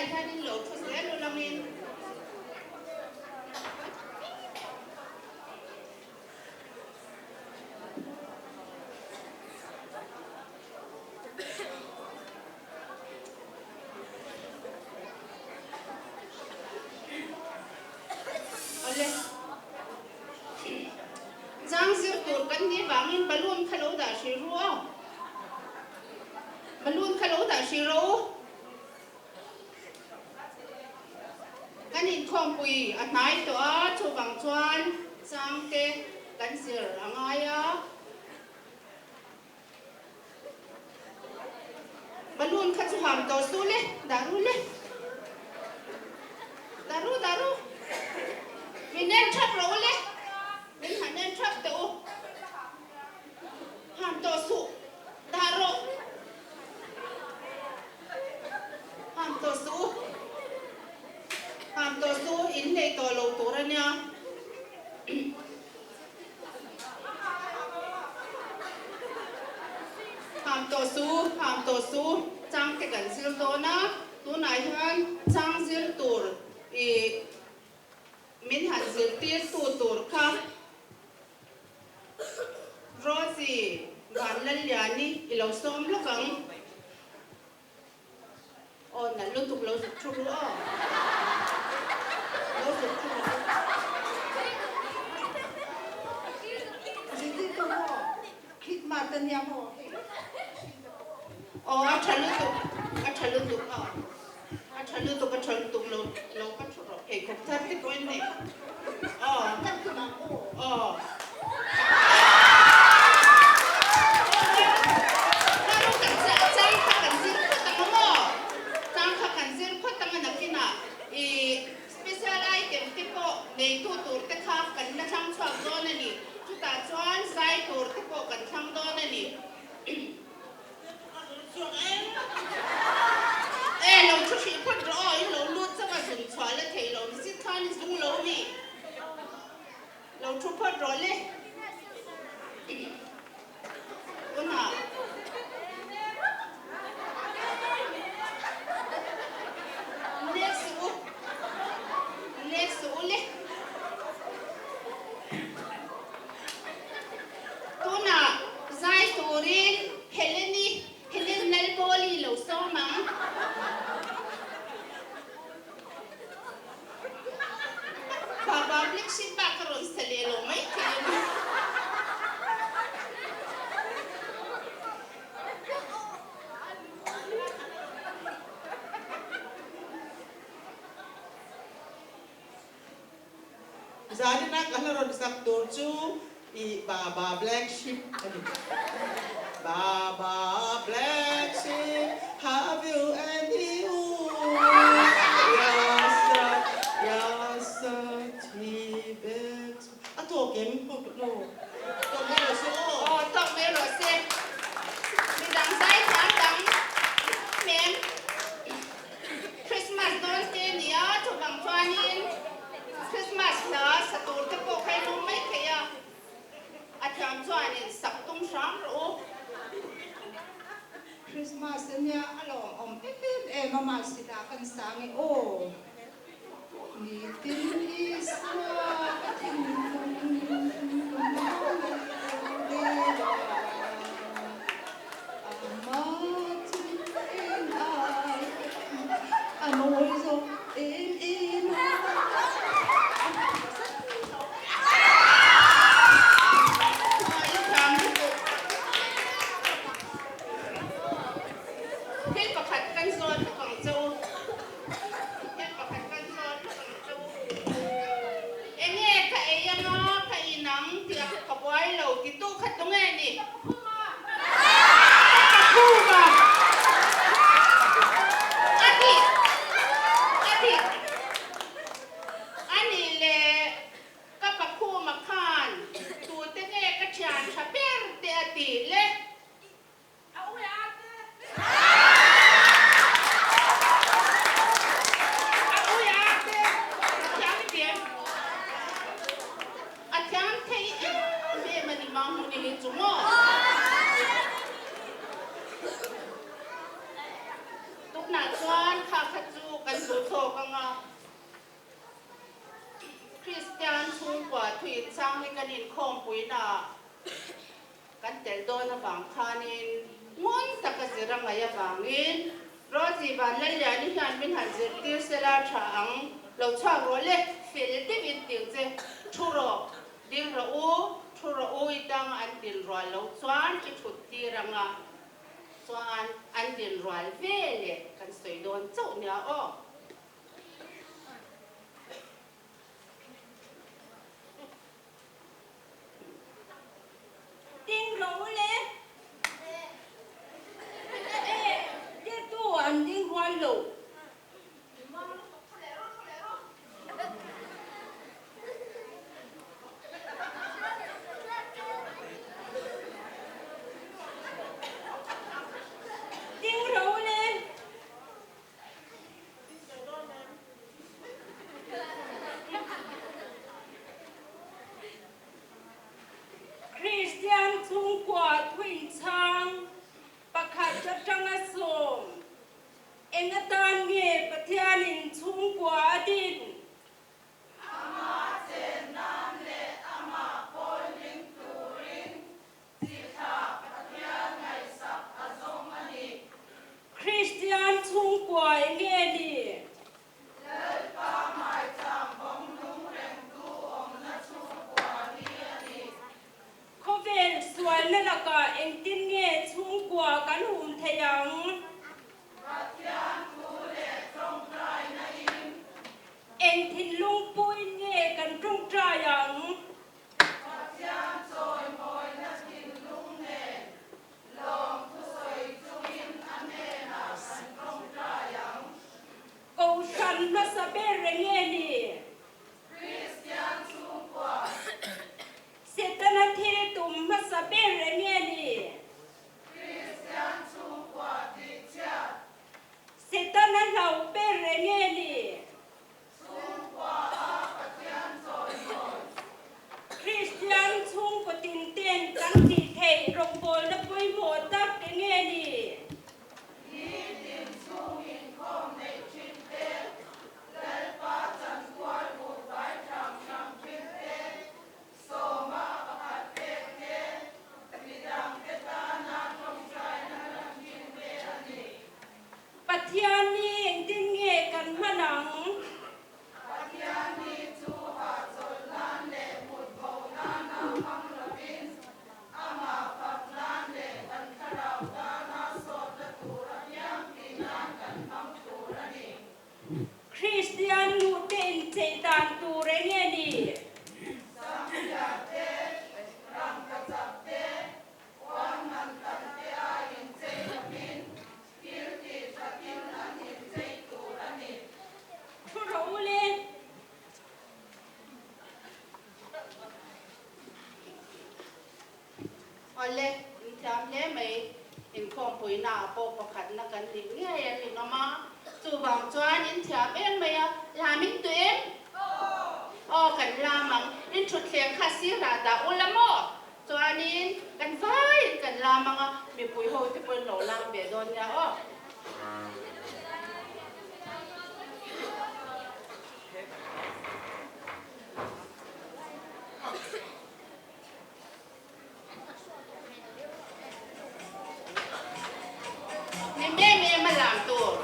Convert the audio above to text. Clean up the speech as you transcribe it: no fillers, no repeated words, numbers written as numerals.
Helaiah hianin lo thu zel u langin. Awle. Chang zir tur kan nih vangin balloon kha lo dah hrih ru aw. Balloon kha lo dah hrih rawh u. Kan inkhawmpui a hnai tawh a, chuvang chuan changte kan zir a ngai a. Balloon kha chu ham tawh su le, dah ru le. Dah ru, dah ru. Min en thap rawh u le. Min han en thap teh u. Ham tawh suh, dah rawh. Ham tawh suh u. Ham tawh suh u, in nei tawh lo tur a nia. Ham tawh su, ham tawh su, chang te kan zir dawn a, tunah hian chang zir tur ih min han zirtir tu tur kha Rosie Vanlalliani i lo sawm lawk ang. Aw nalh lutuk lo zuk thu ru aw. Lo zuk thu ru. Zirtir tu maw? Khitmat a nia maw hei? Aw a tha lutuk, a tha lutuk aw. A tha lutuk, a tha lutuk lo lo ka thu rawh pheikhawk thar te pawh in nei. Aw. Aw. Chang kha kan zir phawt ang a maw? Chang kha kan zir phawt ang a nakinah i special item te pawh neitu tur te kha kan la thlang chhuak dawn a ni. Chutah chuan zai tur te pawh kan thlang dawn a ni. E lo thu hrih phawt rawh aw, in lo lut chauh a zun chhuah la thei lo mi zit khan i zung lo mi. Lo thu phawt rawh le. Tunah. Next u. Next u le. Tunah zai turin Heleni, Helen Lalbawli lo sawm ang. Baba Black Sheep bak a rawn sa leh lo mai thei a ni. Zanina ka hla rawn sak tur chu i Baba Black Sheep a ni. Baba Black Sheep, have you any wool? Yes sir, yes sir, Tibet. A tawk em? No. Tawk mai rawh se aw. Aw, tawk mai rawh se. Midang zai thiam dang mem. Christmas dawn te nia, chuvang chuanin Christmas hla sa tur te pawh kha i lum mai thei a, a thiam chuanin sak tum hram rawh u. Christmas ania a lawmawm em em a mahse dah kan sang e aw. Nitin Isua ka thinlung ka hmangaih lo rel a, amah chu eng ai a mawi zawk em em a. Thil pakhat kan zawn hlawk ang che u. Thil pakhat kan zawn hlawk ang che u. Enge ka ei anga ka in ang tih a ka buai lo ti tu kha tu nge ni? Ka pakhum a! A ti a ti a nih le ka pakhum a khan tute nge ka thian tha ber te a tih le? A ui a te. A ui a te. A thiam i ti em? A thiam thei em em a ni ma hmun i hi chu maw? Tuknah chuan kha kha chu kan. kan duhthawk ang a. Kristian chhungkua thuin chang hi kan inkhawmpuinaah kan tel dawn avang khanin ngun taka zir a ngaih avangin Rosie Vanlalliani hian min han zirtir sela tha ang lo chhuak rawh le, fel deuhin tih che thu rawh, ding rawh u, thu rawh u i tang an din rual lo chuan i thut tir ang a, chuan an din rual ve leh kan sawi dawn chauh nia aw. Ding rawh u le. E, tirtu an ding rual lo. Ding rawh u le. Kristian chhungkua thuinchhang pakhat atanga sawm eng atan nge Pathianin chhungkua a din? Amah chen nan leh amah pawl hlim turin Chitha Pathian ngaihsak a zawng a ni. Kristian chhungkua enge ni? Lalpa hmaichang bawng nung rengtu awmna chhungkua hi a ni. Khawvel sualna lakah engtin nge chhungkua kan hum thei ang? Pathian thu leh tawngtaina in. Eng thinlung puin nge kan tawngtai ang? Pathian chawimawina thinlung nen lawm thusawi chungin a hnenah kan tawngtai ang. Kohhran hmasa ber reng nge ni? Kristian chhungkua. Setana thil tum hmasa ber reng nge ni? Kristian chhungkua tih chhiat. Setana hlauh ber reng nge ni? Chhungkua a Pathian chawimawi. Kristian chhungkaw tin ten kan tih theih rawngbawlna pawimawh tak enge ni? Nitin chhung inkhawm neih thin te, Lalpa chankual kut vai hrang hrang thin te, sawma pakhat pek te, midangte tana tawngtaina hlan thin te a ni. Pathian ni engtin nge kan hman ang? Pathian ni chu hahchawlh nan leh mut bo nana hmang lovin, amah fak nan leh kan thlarau tana sawtna tur apiang tih nan kan hmang tur a ni. Kristian nute inchei dan tur enge ni? Samhliah te, rangkachak te, Puan man tam te a inchei lovin thil tih thatin an inchei tur a ni. Thu rawh u le. Awle, inthiam hle mai. Inkhawmpuina ah pawh pakhatna kan nih ngei a rinawm a. Chuvang chuan inthiam em mai a, lam in duh em? Aw kan lam ang. Inthutthleng kha sirah dah ula maw? Chuanin kan vaiin kan lam ang a, mipui ho te pawhin lo lam ve dawn nia aw. Ni em em a lam tur.